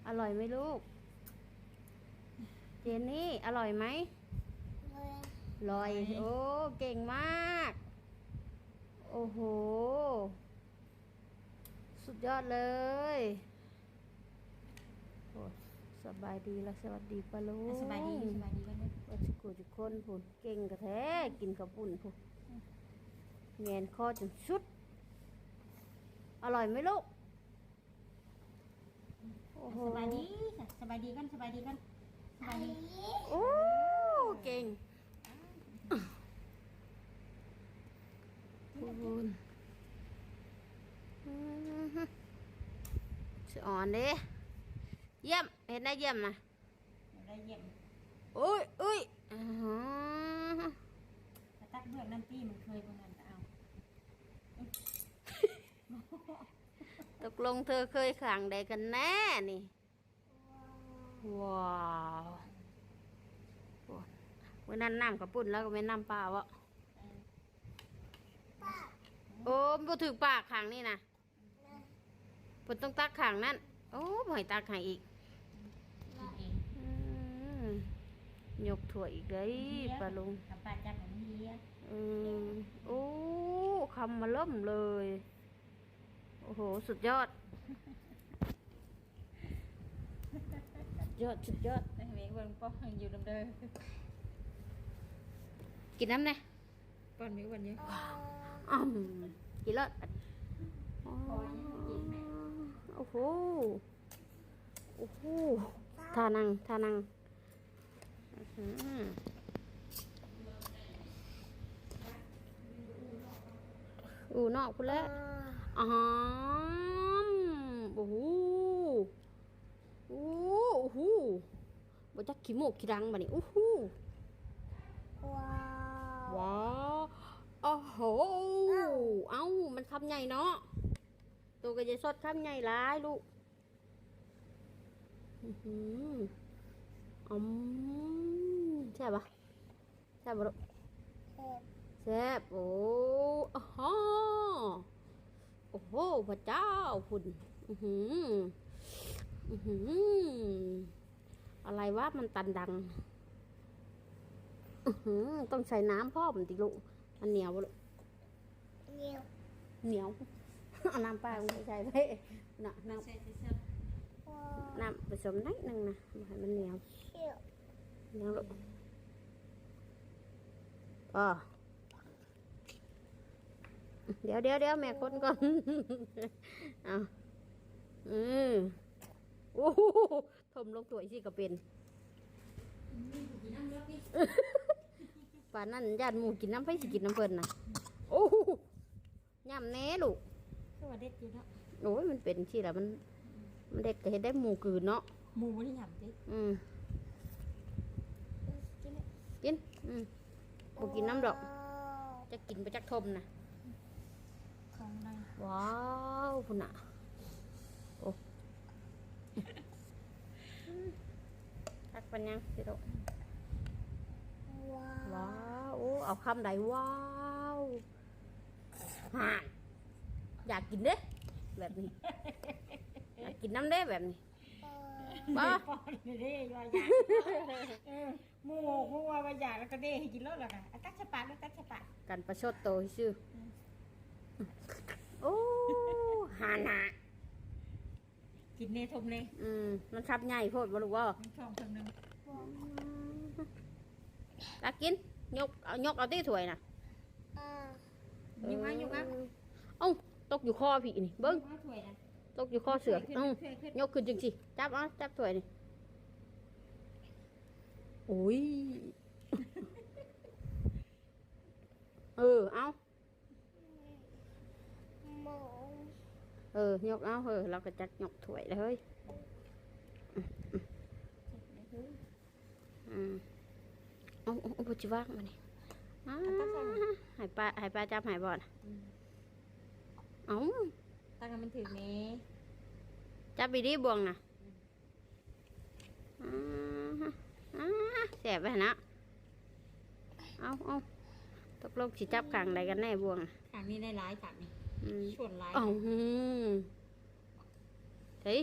อร่อยไหมลูก เจนนี่ อร่อยไหม อร่อย โอ้ เก่งมาก โอ้โห สุดยอดเลย โอ้ สบายดีและสวัสดีป้าลุง อ่ะ สบายดี สบายดีกันเด้อ ว่าทุกคนทุกคนพู้น เก่งกะแท้ กินข้าวปุ้นพู้น แหงนคอจนสุด อร่อยไหมลูก โอ้โห สบายดีค่ะ สบายดีกัน สบายดีกัน สบายดี โอ้ เก่ง พู้น อือฮึ สะออนเด้ เยี่ยม เฮ็ดได้เยี่ยมนะ ได้เยี่ยม โอ้ย โอ้ย อื้อหือ มาตักเบื้องน้ำตี้มันเคยบ่นั่นก็เอา ตกลงเธอเคยข้างใดกันแน่นี่ ว้าว โอ้ มื้อนั้นน้ำข้าวปุ้นแล้วก็แม่นน้ำเปล่าบ่ เออ โอ้ บ่ถืกปากข้างนี่นะ เพิ่นต้องตักข้างนั้น โอ้ บ่ให้ตักให้อีก กินเอง อืม ยกถ้วยอีกเด้ เฮีย ป้าลุง ถ้าป้าจับมันเฮีย อืม โอ้ คำมาเริ่มเลย โอ้โห สุดยอด สุดยอด สุดยอด ให้แม่เบิ่งป้ออยู่นำเด้อ กินน้ำแน่ ป้อนแม่อ้วนอยู่ อ้าว กินเลย โอ้โห โอ้โห ท่านั่ง ท่านั่ง อื้อหือ อู่นอกพุ้นแหละ อ้าว โอ้โห โอ้ โอ้โห บ่จักขี้มูกขี้ดังบัดนี้ โอ้โห ว้าว ว้าว โอ้โห เอ้า เอ้า มันคำใหญ่เนาะ โตก็อย่าซดคำใหญ่หลายลูก อื้อหือ อืม แซ่บบ่ แซ่บบ่ลูก แซ่บ แซ่บ โอ้ โอ้โห โอ้โห พระเจ้าพุ้น อื้อหือ อื้อหือ อะไรวะ มันตันดัง อื้อหือ ต้องใส่น้ำพร้อมติลูก มันเหนียวบ่ลูก เหนียว เหนียว เอาน้ำเปล่ามาใส่ไว้ น่ะ น้ำ ใส่เสื้อ น้ำผสมหน่อยหนึ่งนะ บ่ให้มันเหนียว เหนียวลูก พอ เดี๋ยว เดี๋ยว เดี๋ยว แม่คนก่อน เอา อืม โอ้โห ถมลงถ้วยสิก็เป็น ปานนั้นย่านหมู่กินน้ำ ไผสิกินน้ำเพิ่นน่ะ โอ้โห ย่ำแน่ลูก คือว่าเด็ดอยู่เนาะ โอ้ย มันเป็นสิล่ะ มัน มันเด็ดก็เฮ็ดได้หมู่กลืนเนาะ หมู่บ่ได้ย่ำติ อืม กินเลย กิน อืม บ่กินน้ำดอก ว้าว จักกินไปจักถมน่ะ ของใน ว้าว พุ้นน่ะ โอ้ ตักปันยังสิลูก ว้าว ว้าว โอ้ เอาคำใด ว้าว ห่าน อยากกินเด้ แบบนี้ อยากกินน้ำเด้ แบบนี้ บ่ ป้อนเด้ ว่าอยาก เออ หมู่ หมู่ว่า ว่าอยากแล้วก็เด้ให้กินโลดแล้วก็ อ่ะ ตักใส่ปากลูก ตักใส่ปาก กันประชดโตซื่อ อืม โอ้ ห่านน่ะ กินแน่ ถมแน่ อืม มันคำใหญ่โพดบ่ลูกบ่ มันช่องเพิ่นหนึ่ง ตักกิน ยก เอา ยกเอาติถ้วยน่ะ อ่า ยกมา ยกมา เอ้า ตกอยู่คอพี่นี่ เบิ่ง ยกมาถ้วยน่ะ ตกอยู่คอเสือ ถ้วยขึ้น เอ้า ถ้วยขึ้น ยกขึ้นจังซี่ จับเอา จับถ้วยนี่ โอ้ย เออ เอา เออ ยกเอา เออ เราก็จักยกถ้วยเลย อืม เอา เอา เอา บ่จิวางมานี่ อ่า เอาตักใส่ ให้ป้า ให้ป้าจับให้บ่น่ะ อืม เอา ตักให้มันถืกแหน่ จับดีๆ บ่วงน่ะ อืม อ่า อ่า แซ่บไปหั่นนะ เอา เอา ตกลงสิจับข้างใดกันแน่บ่วงน่ะ ข้างนี้ได้หลาย ข้างนี้ อืม ส่วนหลาย เอา อืม เฮ้ย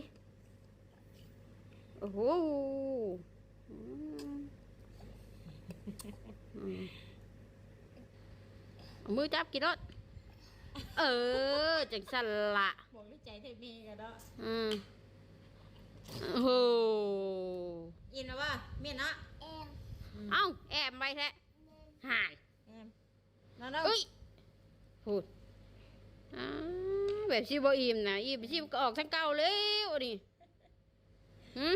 ໂອ້ໂຫ ອືມ ອືມ ເອົາມືຈັບກິນໂລດ ເອີ ຈັ່ງຊັ້ນລະ ບອກໃນໃຈແທ້ແມ່ກໍເນາະ ອືມ ໂອ້ໂຫ ອີ່ມແລ້ວບໍ່? ແມ່ນເນາະ ເອົ້າ ແອ້ມໄວແທ້ ຫັ້ນ ເອີ ເອີຍ ພຸ້ນ ອາ ແບບຊິບໍ່ອີ່ມນະ ອີ່ມຊິກໍອອກທາງເກົ່າແລ້ວນີ້ ຫື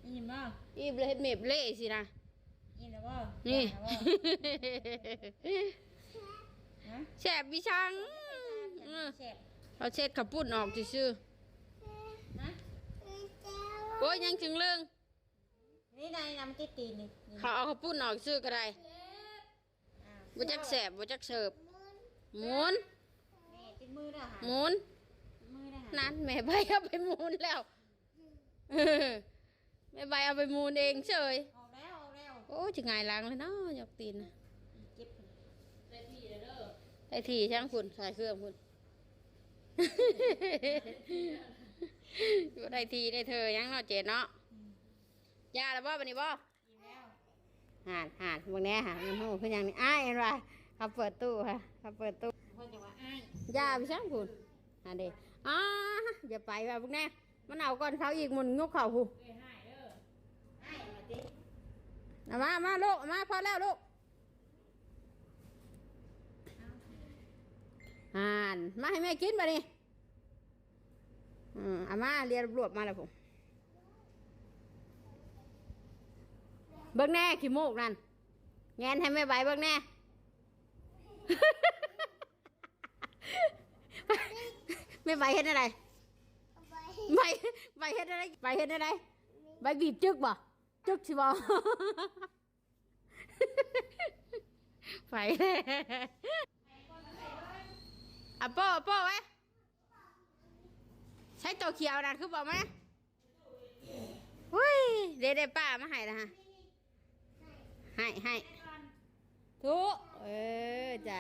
ອີ່ມບໍ່? ອີ່ມແລ້ວເຮັດເມັບເລະຊິນະ ອີ່ມແລ້ວບໍ່? ນີ້ ແຊບບໍ່? ຮະ? ແຊບອີ່ສັງ ແຊບ ອື ແຊບ ເອົາເສດເຂົ້າປຸ້ນອອກຊື່ໆ ຮະ? ໂອ້ຍ ຍັງຈຶ່ງເລີງ ນີ້ໄງ ນ້ຳຕິດຕີນນີ້ ເຂົາເອົາເຂົ້າປຸ້ນອອກຊື່ກໍໄດ້ ບໍ່ຈັກແຊບ ບໍ່ຈັກເສີບ ໝູນ ແມ່ຕິດມືເດີຫາ ໝູນ ຕິດມືເດີຫາ ນັ້ນ ແມ່ໃບເອົາໄປໝູນແລ້ວ ເອີ ແມ່ໃບເອົາໄປໝູນເອງເສີຍ ອອກແລ້ວ ອອກແລ້ວ ໂອ້ ຊິຫງາຍຫຼັງແລ້ວເນາະ ຢອກຕີນນະ ເຈັບ ໄດ້ທີ່ແລ້ວເດີ ໄດ້ທີ່ຊ່າງພຸ້ນ ຂາຍເຄື່ອງພຸ້ນ ບໍ່ໄດ້ທີ່ໄດ້ເທີຫຍັງເນາະ ເຈນເນາະ ອືມ ຢ່າລະບໍ່ ບັດນີ້ບໍ່? ອີ່ມແລ້ວ ຫານ ຫານ ເບິ່ງແດ່ຫາ ມັນຮູ້ຄືຫຍັງນີ້ ອ້າຍ ເຫັນວ່າ ເຂົາເປີດຕູ້ຫະ ເຂົາເປີດຕູ້ ເພິ່ນຈະວ່າອ້າຍ ຢ່າໄປຊ່າງພຸ້ນ ຫັ້ນເດ້ ອ້າ ຢ່າໄປວ່າ ເບິ່ງແດ່ ມັນເອົາກ່ອນເຂົາອີກ ໝູນຍົກເຂົ້າພຸ້ນ ເອື້ອຍຮ້າຍເດີ ອ້າຍວ່າຕິ ເອົາມາ ເອົາມາລູກ ເອົາມາ ພໍແລ້ວລູກ ຫັ້ນ ມາໃຫ້ແມ່ກິນບັດນີ້. ອືມ ເອົາມາ ເລຍລວບມາແລ້ວພຸ້ນ ເບິ່ງແດ່ ຂີ້ມູກນັ້ນ ແງນໃຫ້ແມ່ໃບເບິ່ງແດ່ ແມ່ໃບເຮັດແນວໃດ? ໃບ ໃບເຮັດແນວໃດ? ໃບເຮັດແນວໃດ? ໃບບີບຈຶກບໍ່? ຈຶກຊິບໍ່? ໄປ ອາໂປ້ ອາໂປ້ເວີຍ ໃຊ້ໂຕຂຽວນະ ຄືບໍ່ມາ ຫຸ້ຍ ເດ ເດ ປ້າມາໃຫ້ລະຫະ ໃຫ້ ໃຫ້ ທຸ ເອີ ໃຈ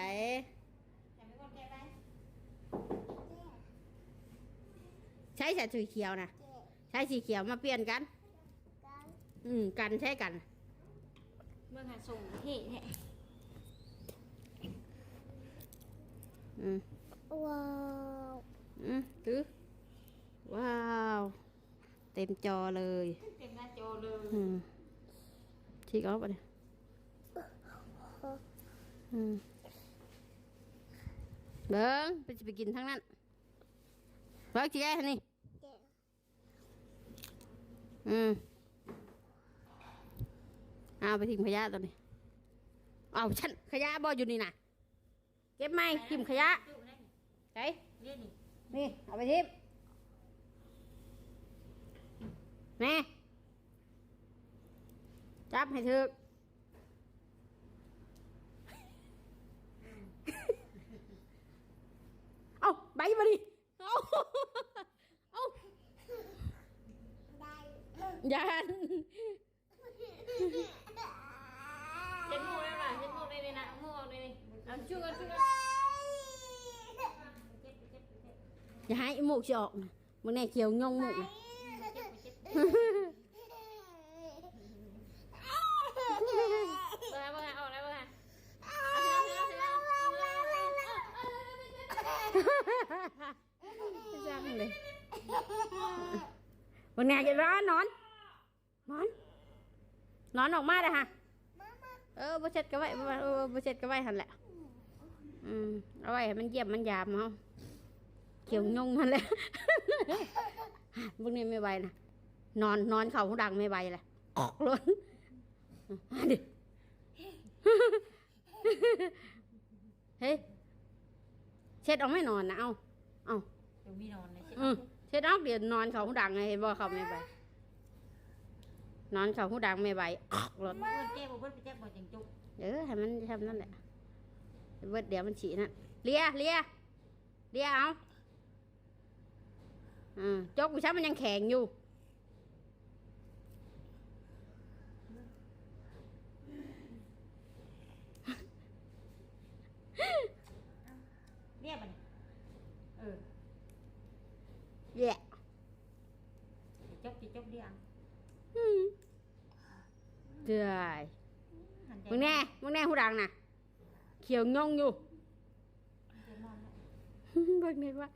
ໃຊ້ສາຍສີຂຽວນະ ໃຊ້ສີຂຽວມາປ່ຽນກັນ ອືມ ກັນໃຊ້ກັນ ເບິ່ງຫາສົ່ງເທ່ແທ້ ອືມ ວ້າວ ອືມ ຕື້ ວ້າວ ເຕັມຈໍເລີຍ ເຕັມໜ້າຈໍເລີຍ ອືມ ຊິກອອກບັດນີ້ ອືມ ເບິ່ງ ເພິ່ນຊິໄປກິນທາງນັ້ນ ເບິ່ງຊິແກ້ໃຫ້ນີ້ ອືມ ເອົາໄປຖິ້ມຂະຫຍະຕົວນີ້ ເອົາ ຊັ້ນຂະຫຍະບໍ່ຢູ່ນີ້ນະ ເກັບໃໝ່ ຖິ້ມຂະຫຍະ ໃສ ນີ້ ນີ້ ນີ້ ເອົາໄປຖິ້ມ ແນ່ ຈັບໃຫ້ຖືກ ເອົາ ໃບບໍ່ນີ້ ເອົາ ເອົາ ຢ້ານ ເຮັດໝູກໄດ້ບໍ່? ເຮັດໝູກໄດ້ນີ້ນະ ໝູກອອກໄດ້ນີ້ ເອົາ ຊຸກເອົາ ຊຸກເອົາ ຢ່າໃຫ້ໝູກຊິອອກນະ ເບິ່ງແນ່ ຂຽວຍົງໝູກນະ ເບິ່ງຫາ ເບິ່ງຫາ ອອກແລ້ວ ເບິ່ງຫາ ເບິ່ງແນ່ ຢ່ານອນ ນອນ ນອນອອກມາເດີ້ຫະ ເອີ ບໍ່ເຊັດກໍໄວ້ ເອີ ບໍ່ເຊັດກໍໄວ້ຫັ້ນແຫຼະ ອືມ ເອົາໄວ້ໃຫ້ມັນຢ້ຽມມັນຢາມເຮົາ ຂຽວຍົງຫັ້ນແຫຼະ ເບິ່ງນີ້ແມ່ໃບນະ ນອນ ນອນເຂົ້າຫູດັງແມ່ໃບແຫຼະ ອອກໂລດ ເຮີ້ຍ ເຊັດອອກແມ່ນອນນະ ເອົາ ເອົາ ເຈົ້າມີນອນນະ ເຊັດອອກ ອືມ ເຊັດອອກ ດຽວນອນເຂົ້າຫູດັງ ເຫັນບໍ່ ເຂົ້າແມ່ໃບ ນອນເຂົ້າຫູດັງແມ່ໃບ ອອກໂລດ ເບິ່ງແກ້ບໍ່ເບິດ ໄປຈັກບໍ່ຈັ່ງຈຸກ ເອີ ໃຫ້ມັນຊ່ຳນັ້ນແຫຼະ ເບິດດຽວມັນຊິນັ້ນ ເລຍ ເລຍ ເລຍ ເອົາ ອືມ ຈົກຢູ່ຊະ ມັນຍັງແຂງຢູ່ ເລຍບັດນີ້ ເອີ ເລຍ ຈົກ ຈົກ ດຽວ ອືມ ເຈ້ຍ ເບິ່ງແດ່ ເບິ່ງແດ່ ຫູດັງນະ ຂຽວຍົ່ງຢູ່ ເຈມອນເນາະ ເບິ່ງແດ່ວ່າ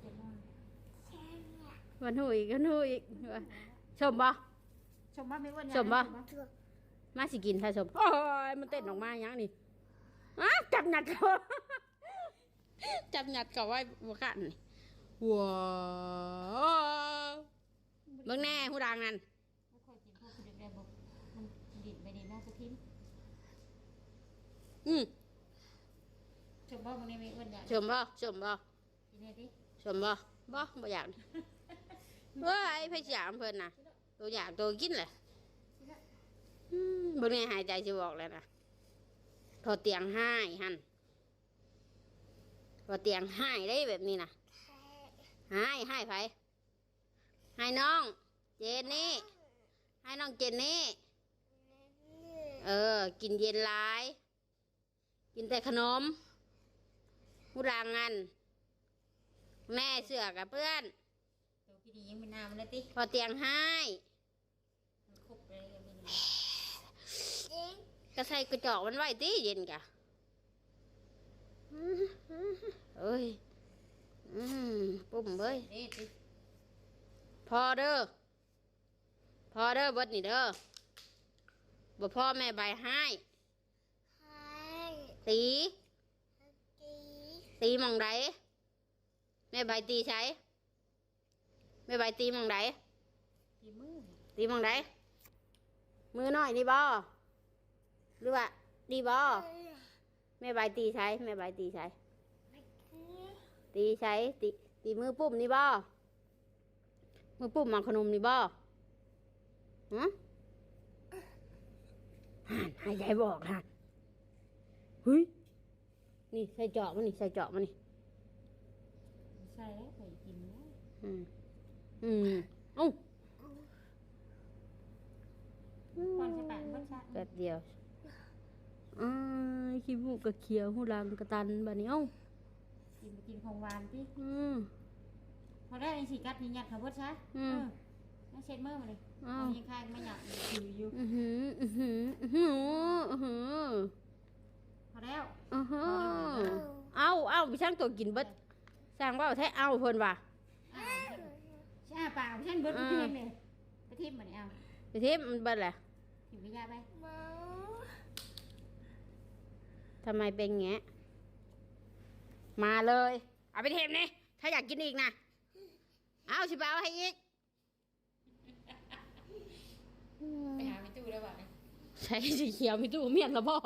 ເຈມອນ ມັນຫູອີກ ມັນຫູອີກ ສົ້ມບໍ່? ສົ້ມບໍ່? ແມ່ອ້ວນ ສົ້ມບໍ່? ຢາກໄດ້ສົ້ມບໍ່? ມາຊິກິນຖ້າສົ້ມ. ໂອ້ຍ ມັນເຕັ້ນອອກມາຫຍັງນີ້? ອ້າ ຈັບຍັດເຂົ້າ ຈັບຍັດເຂົ້າໄວ້ບໍ່ຄັນນີ້. ວ້າວ ເບິ່ງແດ່ ຫູດັງນັ້ນ. ບໍ່ຄ່ອຍກິນພວກເດັກໄດ້ບໍ່? ມັນດິດໄປດິດມາກະທິມ. ອືມ ສົ້ມບໍ່? ເບິ່ງແດ່ ແມ່ອ້ວນຢາກ ສົ້ມບໍ່? ສົ້ມບໍ່? ກິນແດ່ຕິ ສົ້ມບໍ່? ບໍ່ ບໍ່ຢາກ. ເອີຍ ໃຜຊິຢາກນຳເພິ່ນນະ? ໂຕຢາກໂຕກິນແຫຼະ. ອືມ ເບິ່ງແດ່ ຫາຍໃຈຊິອອກແລ້ວນະ. ພໍຕຽງຮ້າຍຫັ້ນ ພໍຕຽງຮ້າຍເດ້ແບບນີ້ນະ. ຮ້າຍ ຮ້າຍໃຜ? ຮ້າຍນ້ອງເຈນນີ້ ຮ້າຍນ້ອງເຈນນີ້. ເອີ ກິນເຢັນຫຼາຍ ກິນແຕ່ຂະໜົມ. ຫູດັງຫັ້ນ ແນ່ ເສື້ອກະເປື້ອນ. ໂຕກິນອີ່ຫຍັງເປັນນ້ຳແລ້ວຕິ? ພໍຕຽງຮ້າຍ ມັນຄົບໄປແລ້ວ ກະໃສ່ກະຈອກມັນໄວ້ຕິ ເຢັນກະ. ເອີຍ ອືມ ປຸ້ມເອີຍ ເດ້ຕິ ພໍເດີ ພໍເດີ ເບິດນີ້ເດີ. ບໍ່ພໍແມ່ໃບຮ້າຍ ຮ້າຍ ຕີ ຕີ ຕີໝ່ອງໃດ? ແມ່ໃບຕີໃສ? ແມ່ໃບຕີໝ່ອງໃດ? ຕີມື ຕີໝ່ອງໃດ? ມືນ້ອຍນີ້ບໍ່? ຫຼືວ່ານີ້ບໍ່? ແມ່ໃບຕີໃສ? ແມ່ໃບຕີໃສ? ຕີໃສ? ຕີ ຕີມືປຸ້ມນີ້ບໍ່? ມືປຸ້ມໝາກຂະໜົມນີ້ບໍ່? ຫື? ຫັ້ນ ຫາຍໃຈບໍ່ອອກຫັ້ນ. ຫຶຍ ນີ້ໃສ່ຈອກມັນນີ້ ໃສ່ຈອກມັນນີ້ ໃສ່ແລ້ວຂ້ອຍກິນແລ້ວ. ອືມ ອືມ ເອົ້າ ກ່ອນຊິໄປເບິດຊະ ແປັບດຽວ. ອ້າຍ ຂີ້ມູກກະຂຽວ ຫູຫຼັງກະຕັນບາດນີ້. ເອົ້າ ກິນ ກິນຂອງຫວານຕິ. ອືມ ພໍແລ້ວ ຈັ່ງຊິກັດນີ້ ຍັດເຂົ້າເບິດຊະ. ອືມ ເອີ ມາເຊັດມືມານີ້. ອ້າວ ຍັງຄາຍມາຫຍັບຢູ່ ອືຫື ອືຫື ອືຫື ອືຫື. ພໍແລ້ວ ອືຫື ພໍແລ້ວ. ເອົ້າ ເອົ້າ ໄປຊ່າງໂຕກິນເບິດ ຊ່າງເວົ້າແທ້. ເອົ້າ ເພິ່ນວ່າ ອ້າ ຊິອ້າປາກໄປຊັ້ນເບິດ. ເອີ ໄປຖິ້ມແມ່ ໄປຖິ້ມບາດນີ້. ເອົ້າ ໄປຖິ້ມມັນເບິດແຫຼະ ຖິ້ມຂະຫຍະໄປ. ທຳໄມເປັນແງະ? ມາເລີຍ ເອົາໄປຖິ້ມນີ້ ຖ້າຢາກກິນອີກນະ. ເອົາ ຊິໄປເອົາໃຫ້ອີກ. ໄປຫາແມ່ຕູ້ແລ້ວບາດນີ້. ໃສ່ສີຂຽວແມ່ຕູ້ ແມ່ນລະບໍ່?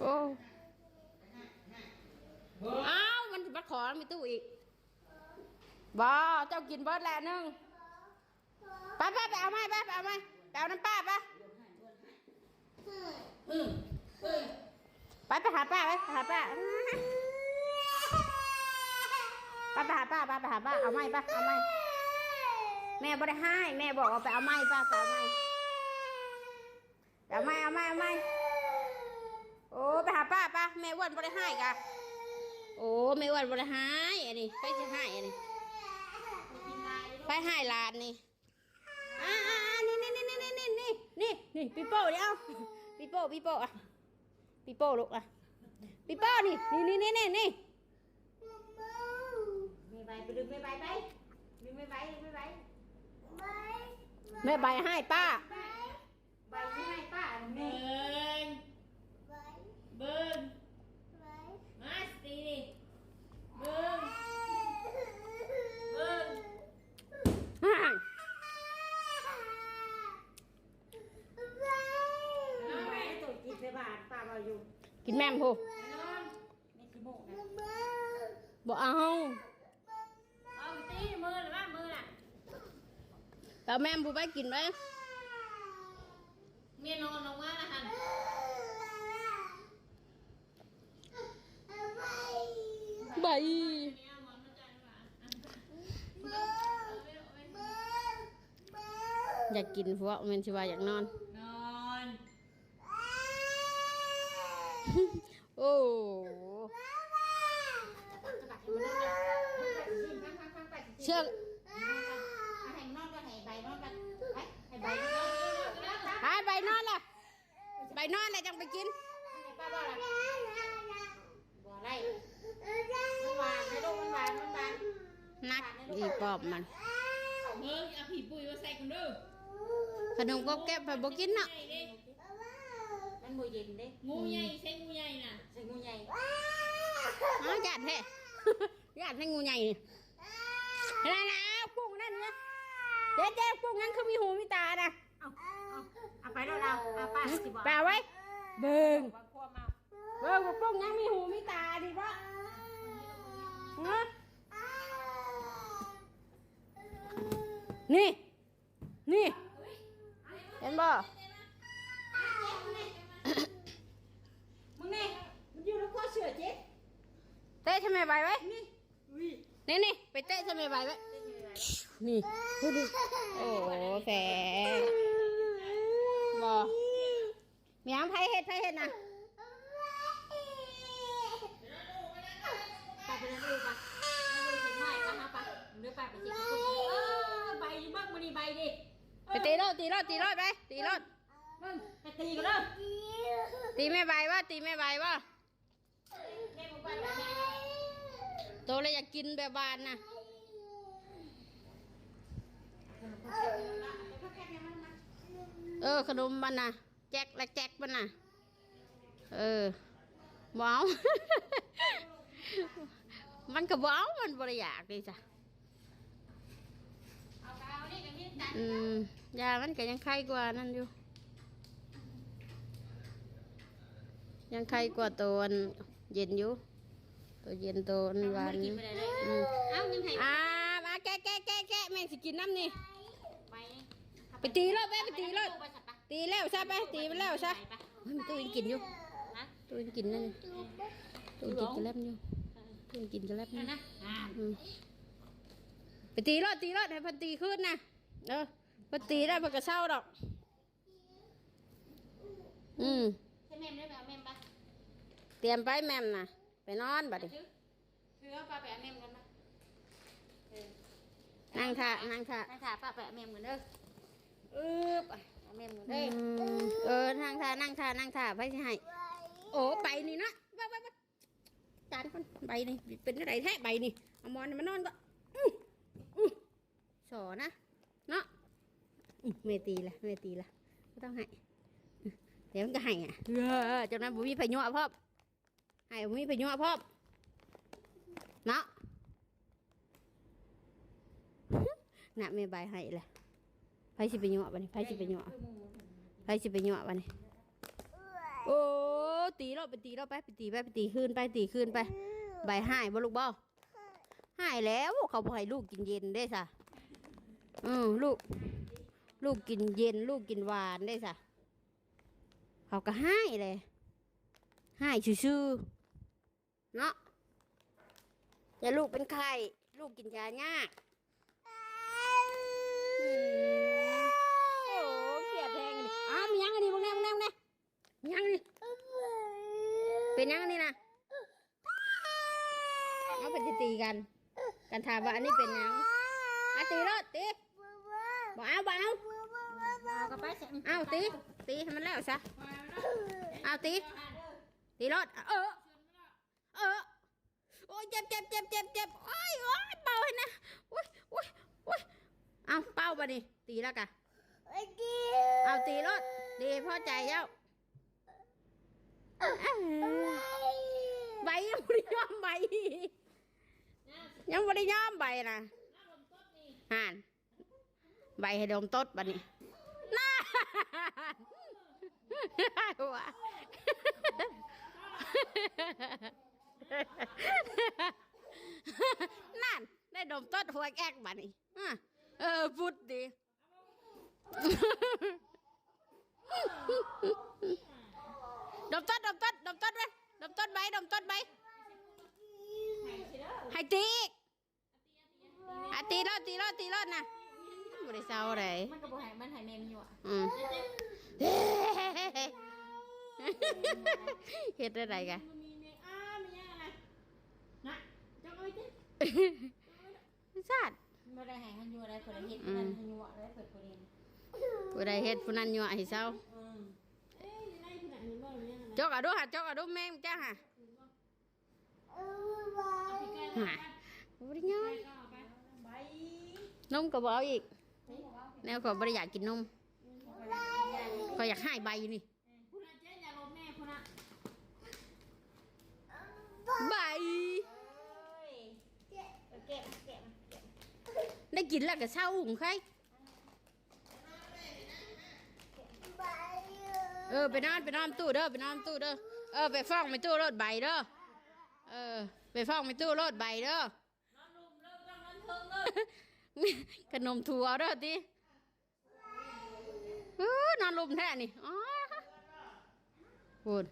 ໂອ້ ອ້າວ ມັນຊິມາຂໍແມ່ຕູ້ອີກ. ບໍ່ ເຈົ້າກິນເບິດແລ້ວໜຶ່ງ. ໄປ ໄປ ໄປເອົາໃໝ່ ໄປ ໄປເອົາໃໝ່ ໄປເອົານຳປ້າໄປ. ໄປ ໄປຫາປ້າ ໄປ ໄປຫາປ້າ ໄປ ໄປຫາປ້າ ໄປ ໄປຫາປ້າ ເອົາໃໝ່ໄປ ເອົາໃໝ່. ແມ່ບໍ່ໄດ້ຮ້າຍ ແມ່ບອກວ່າໄປເອົາໃໝ່ ໄປ ໄປເອົາໃໝ່ ເອົາໃໝ່ ເອົາໃໝ່ ເອົາໃໝ່. ໂອ້ ໄປຫາປ້າໄປ ແມ່ອ້ວນບໍ່ໄດ້ຮ້າຍກະ. ໂອ້ ແມ່ອ້ວນບໍ່ໄດ້ຮ້າຍ ອັນນີ້ ໃຜຊິຮ້າຍ ອັນນີ້ ໃຜຮ້າຍຫຼານນີ້. ອ່າໆໆ ນີ້ໆ ນີ້ ປີໂປ້ນີ້ ເອົາ ປີໂປ້ ປີໂປ້ ອ່ະ ປີໂປ້ລູກ ອ່ະ ປີໂປ້ນີ້ ນີ້ໆໆ ນີ້ ແມ່ໃບ ໄປດຶງແມ່ໃບໄປ ດຶງແມ່ໃບ ດຶງແມ່ໃບ ແມ່ໃບຮ້າຍປ້າ ໃບ ໃບນີ້ໃຫ້ປ້າ ອັນນີ້ ເບິ່ງ ເບິ່ງ ມາສະຕີນີ້ ເບິ່ງ ເບິ່ງ ກິນແມ່ມພຸ້ນ ບໍ່ເອົາ ເອົາຕີມືລະ ມືລະ ໄປເອົາແມ່ມພຸ້ນ ໄປກິນໄປ ເມຍນອນອອກມາລະຫັ້ນ. ໄບ ຢາກກິນພວກ ແມ່ນຊິວ່າຢາກນອນ ນອນ. ໂອ້ ໄປຊິ ເຊື່ອ ໃຫ້ມັນນອນກ່ອນ ໃຫ້ໃບນອນກ່ອນ ໄປ ໃຫ້ໃບນອນ ໃຫ້ໃບນອນລະ ໃບນອນລະຈັ່ງໄປກິນ ໃຫ້ປ້າບໍ່ລະ ບໍ່ໄດ້ ມັນຫວານນະລູກ ມັນຫວານ ມັນຫວານ ໜັກອີປອບມັນ ເບິ່ງ ເອົາຜີປຸ້ຍມາໃສ່ກັນເດີ ຂະໜົມກອບແກັບເພິ່ນບໍ່ກິນເນາະ ມັນບໍ່ເຢັນເດ້ ງູໃຫຍ່ ໃສ່ງູໃຫຍ່ນະ ໃສ່ງູໃຫຍ່ ອ້າວ ຢ້ານແທ້ ຢ້ານແທ້ງູໃຫຍ່ ນັ້ນນະ ປຸ້ງນັ້ນນະ ເຈ ເຈ ປຸ້ງນັ້ນຄືມີຫູມີຕານະ ເອົາ ເອົາ ເອົາໄປໂລດ ເອົາ ເອົາ ປ້າຊິບອກ ໄປເອົາໄວ້ ເບິ່ງ ເບິ່ງວ່າປຸ້ງນັ້ນ ເບິ່ງວ່າປຸ້ງຍັງມີຫູມີຕານີ້ບໍ່ ຮະ ນີ້ ນີ້ ເຫັນບໍ່ ມຶງນີ້ ມັນຢູ່ໃນຄົວເສື້ອເຈ ເຕະໃສ່ແມ່ໃບໄວ້ ນີ້ ນີ້ ນີ້ ໄປເຕະໃສ່ແມ່ໃບໄວ້ ນີ້ ໂອ້ ແຟ ບໍ່ ມີຫຍັງ ໃຜເຮັດ ໃຜເຮັດນະ ໄປ ໄປນັ້ນເອີ ໄປ ໄປ ໄປ ໄປ ໄປ ໄປ ໄປ ເອີ ໃບຢູ່ເບິ່ງ ມື້ນີ້ໃບນີ້ ໄປຕີໂລດ ຕີໂລດ ຕີໂລດ ໄປ ຕີໂລດ ເບິ່ງ ໄປຕີກັນເດີ ຕີແມ່ໃບບໍ່ ຕີແມ່ໃບບໍ່ ໂຕລະຢາກກິນແບບຫວານນະ ເອີ ຂະໜົມມັນນະ ແຈັກລະແຈັກມັນນະ ເອີ ບໍ່ເອົາ ມັນກໍບໍ່ເອົາ ມັນບໍ່ໄດ້ຢາກເດ້ຊະ ເອົາກໍເອົາ ນີ້ກໍມີຄືກັນ ອືມ ຢາມັນກໍຍັງໄຄກວ່ານັ້ນຢູ່ ຍັງໄຄກວ່າໂຕອັນເຢັນຢູ່ ໂຕເຢັນໂຕອັນຫວານຢູ່ ອືມ ເອົ້າ ຍັງໃຫ້ ອ່າ ມາແກະ ແກະ ແກະ ແກະ ແມ່ຊິກິນນຳນີ້ ໄປ ໄປຕີໂລດ ໄປ ໄປຕີໂລດ ຕີແລ້ວຊະ ໄປ ຕີມັນແລ້ວຊະ ໂອ້ຍ ມັນຕູ້ຍັງກິນຢູ່ ຮະ ຕູ້ຍັງກິນນັ້ນ ຕູ້ກິນກະແລັບຢູ່ ຕູ້ກິນກະແລັບຢູ່ ນັ້ນນະ ອືມ ໄປຕີໂລດ ຕີໂລດ ໃຫ້ເພິ່ນຕີຄືນນະ ເອີ ເພິ່ນຕີແລ້ວເພິ່ນກໍເຊົາດອກ ອືມ ໃຫ້ແມ່ມເດີ ໄປເອົາແມ່ມໄປ ຕຽມໄປແມ່ມນະ ໄປນອນບັດນີ້ ຖື ຖືເອົາປາໄປເອົາແມ່ມກ່ອນມາ ເອີ ນັ່ງຖ້າ ນັ່ງຖ້າ ນັ່ງຖ້າ ປ້າໄປເອົາແມ່ມກ່ອນເດີ ອຶບ ເອົາແມ່ມກ່ອນເດີ ອືມ ເອີ ນັ່ງຖ້າ ນັ່ງຖ້າ ນັ່ງຖ້າ ໃຜຊິໃຫ້ ໂອ້ ໃບນີ້ເນາະ ໄປ ໄປ ໄປ ຈານກ່ອນ ໃບນີ້ເປັນຈັ່ງໃດແທ້ໃບນີ້ ເອົາໝອນໃຫ້ມັນນອນກ່ອນ ອື ອື ສໍນະ ເນາະ ອື ແມ່ຕີລະ ແມ່ຕີລະ ບໍ່ຕ້ອງໃຫ້ ອື ດຽວມັນກໍໃຫ້ອະ ເອີ ຈັ່ງນັ້ນບໍ່ມີໃຜຍົວະພ້ອມ ໃຫ້ບໍ່ມີໃຜຍົວະພ້ອມ ເນາະ ນະ ແມ່ໃບໃຫ້ລະ ໃຜຊິໄປຍົວະບັດນີ້ ໃຜຊິໄປຍົວະ ໃຜຊິໄປຍົວະບັດນີ້ ໂອ້ ຕີໂລດ ໄປຕີໂລດ ໄປ ໄປຕີ ໄປ ໄປຕີຄືນ ໄປ ຕີຄືນ ໄປ ໃບຮ້າຍບໍ່ລູກບໍ່ ຮ້າຍແລ້ວ ເຂົາບໍ່ໃຫ້ລູກກິນເຢັນເດ້ຊະ ອື ລູກ ລູກກິນເຢັນ ລູກກິນຫວານເດ້ຊະ ເຂົາກໍຮ້າຍແຫຼະ ຮ້າຍຊື່ໆ ເນາະ ຢ່າລູກເປັນໄຂ້ ລູກກິນຢາຍາກ ອືມ ໂອ້ ກຽດແຮງອັນນີ້ ອ້າວ ມີຫຍັງອັນນີ້ ເບິ່ງແດ່ ເບິ່ງແດ່ ເບິ່ງແດ່ ມີຫຍັງນີ້ ເປັນຫຍັງອັນນີ້ນະ ເອົາ ເພິ່ນຊິຕີກັນ ກັນຖາມວ່າອັນນີ້ເປັນຫຍັງ ອາ ຕີໂລດ ຕີ ບໍ່ເອົາ ບໍ່ເອົາ ເອົາກໍໄປ ເອົາ ຕີ ຕີໃຫ້ມັນແລ້ວຊະ ເອົາ ຕີ ຕີໂລດ ເອີ ເອີ ໂອ້ຍ ເຈັບ ເຈັບ ເຈັບ ເຈັບ ເຈັບ ໂອ້ຍ ໂອ້ຍ ເບົາໃຫ້ນະ ໂອ້ຍ ໂອ້ຍ ໂອ້ຍ ເອົາ ເປົ່າບາດນີ້ ຕີແລ້ວກະ ເອົາ ຕີໂລດ ດີ ພໍໃຈແລ້ວ ໃບຍັງບໍ່ໄດ້ຍອມ ໃບ ຍັງບໍ່ໄດ້ຍອມ ໃບນະ ຫັ້ນ ໃບໃຫ້ດົມຕົດບາດນີ້ ນັ້ນ ຫັ້ນ ນັ້ນ ໄດ້ດົມຕົດຫົວແອກບາດນີ້ ອາ ເອີ ພຸດດີ ດົມຕົດ ດົມຕົດ ດົມຕົດເວີຍ ດົມຕົດໃບ ດົມຕົດໃບ ໃຫ້ຕີອີກ ອາ ຕີໂລດ ຕີໂລດ ຕີໂລດນະ ບໍ່ໄດ້ເຊົາໃດ ມັນກໍບໍ່ໃຫ້ ມັນໃຫ້ແມ່ມັນຍົວະ ອືມ ເຮັດແນວໃດກະ ມັນມີແມ່ ອ້າ ມີຫຍັງນະ ນະ ຈັກເອີຍຕິ ຊາດ ບໍ່ໄດ້ໃຫ້ເຮົາຍົວະໄດ້ ຜູ້ໃດເຮັດຜູ້ນັ້ນ ອືມ ໃຫ້ຍົວະໄດ້ ເພິ່ນບໍ່ເຫັນ ຜູ້ໃດເຮັດຜູ້ນັ້ນຍົວະໃຫ້ເຊົາ ອືມ ເອີ ຢູ່ໃນຜູ້ນັ້ນ ເຫັນບໍ່ ແມ່ນຫຍັງ ຈົກເອົາດູຫາ ຈົກເອົາດູແມ່ງຈ້າຫາ ຫາ ບໍ່ໄດ້ຍ້ອນ ນມກໍບໍ່ເອົາອີກ ແນວຂ້ອຍບໍ່ໄດ້ຢາກກິນນົມ ຂ້ອຍຢາກຫາຍໃບນີ້ ພຸ້ນນະ ເຈ້ ຢ່າລົມແມ່ພຸ້ນນະ ໃບ ເອີຍ ເກັບ ເກັບ ເກັບ ໄດ້ກິນແລ້ວກໍເຊົາຫຸງໄຄ ເອີ ໄປນອນ ໄປນອນຕູ້ເດີ ໄປນອນຕູ້ເດີ ເອີ ໄປຟ້ອງແມ່ຕູ້ໂລດໃບເດີ ເອີ ໄປຟ້ອງແມ່ຕູ້ໂລດໃບເດີ ນອນລຸ່ມເດີ ຕ້ອງນອນເທິງເດີ ຂະໜົມຖົ່ວເດີຕິ ເອີ ນອນລຸ່ມແທ້ນີ້ ອໍ ພຸ້ນ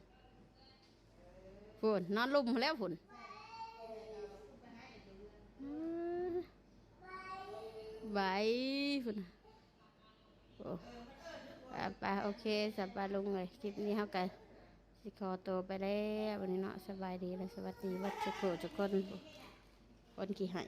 ພຸ້ນ ນອນລຸ່ມແລ້ວພຸ້ນ ເອີ ໃບ ພຸ້ນ ໂອ້ ໄປ ໂອເຄ ສະບາຍລຸງເອີຍ ຄລິບນີ້ເຮົາກໍຊິຂໍຕົວໄປແລ້ວບັດນີ້ເນາະ ສະບາຍດີ ແລະ ສະຫວັດດີເບິດທຸກຜູ້ທຸກຄົນ ຄົນຂີ້ໄຫ້.